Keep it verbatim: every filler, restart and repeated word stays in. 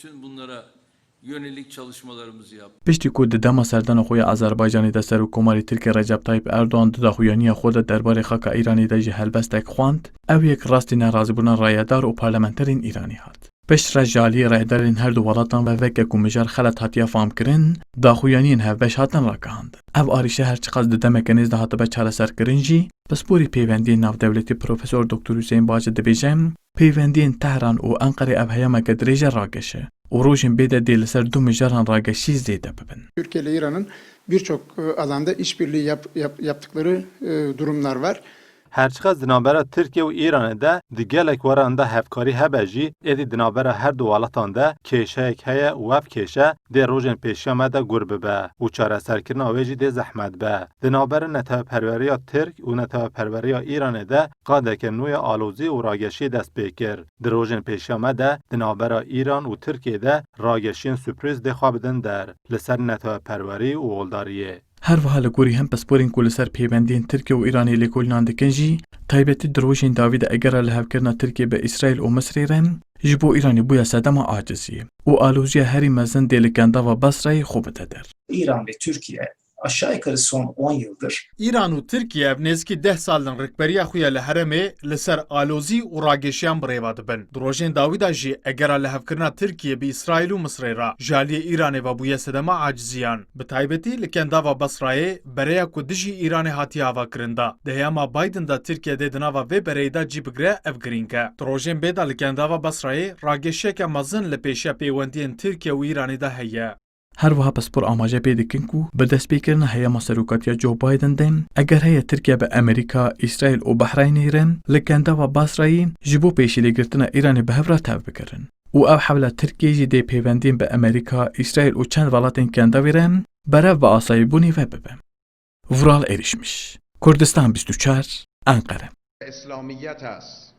Bütün bunlara yönelik çalışmalarımızı yaptık. Piştî ku di dema serdana xwe ya Azerbaycanê de Serokkomarê Tirkiyê Recep Tayyip Erdogan di daxuyaniya xwe de derbarê xaka Îranê de ji helbestek xwend, ew yek rastî nerazîbûna rayedar û parlamenterên Îranê hat. Piştre ji aliyê rehderên her du welatan ve veke ku mijar xelet hatiye famkirin, daxuyaniyên hevbeş hatin ragihandin. Ev arîşe her çiqas di demeke nêz de hatibe çareserkirin jî, pisporî pêwendiyên navdewletî Profesor Doktor Huseyîn Baci dibêje, pêwendiyên Tehran û Enqerê ev heyameke dirêj e rageşe û rojên bê de dê li ser du mijaran rageşî zêde bibin. Türkiye ile İran'ın birçok e, alanda işbirliği yap, yap, yaptıkları e, durumlar var. Her çiqas di navbera Tirkiye û Îranê de di gelek waran de hevkarî hebe jî, êdî di navbera her du welatan de kêşeyek heye û ev kêşe dê rojên pêşiya me de gur bibe û çareserkirina wê jî dê zehmet be. Di navbera neteweperweriya Tirk û neteweperweriya Îranê de qadeke nû ya alozî û rageşiyê dest pê kir. Di rojên pêşiya me de di navbera Îran û Tirkiyê de rageşiyên surprîz dê xwe bidin der li ser neteweperwerî û oldariyê. Her wiha li gorî hin pisporên ku li ser pêwendiyên Tirkiye û Îranê lêkolînan dikin jî, taybetî di rojên dawî de egera lihevkirina Tirkiye bi Îsraîl û Misrê re ji bo Îranê bûye sedema aciziyê û aloziya herî mezin dê li Kendava Basrayê xwe bide der. İran ve Türkiye aşağı yukarı son on yıldır Îran û Tirkiye ev nêzikî deh sal in rikberiya xwe ya li herêmê li ser alozî û rageşiyan bi rêva dibin. Di rojên dawî de jî egera lihevkirina Tirkiye bi Îsraîl û Misrê re ji aliyê Îranê ve bûye sedema aciziyan. Bi taybetî li Kendava Basrayê bereya ku dijî Îranê hatiye avakirin de, di heyama Biden de Tirkiye dê di nava vê bereyê de cî bigire, ev girîng e. Di rojên bê de li Kendava Basrayê rageşiyeke mezin li pêşiya pêwendiyên Tirkiye û Îranê de heye. Her wiha pispor amaje pê dikin ku bi destpêkirina heyama serokatiya Joe Biden de, eger heye Tirkiye bi Amerîka, Îsraîl û Behreynê re li Kendava Basrayê ji bo pêşîlêgirtina Îranê bi hev re tev bikirin û ew hewla Tirkiyê jî dê pêwendiyên bi Amerîka, Îsraîl û çend welatên Kendavê re berev bi asayîbûnê ve bibe. Vural Erişmiş, Kurdistan bîst û çar, Enqere. اسلامیت است.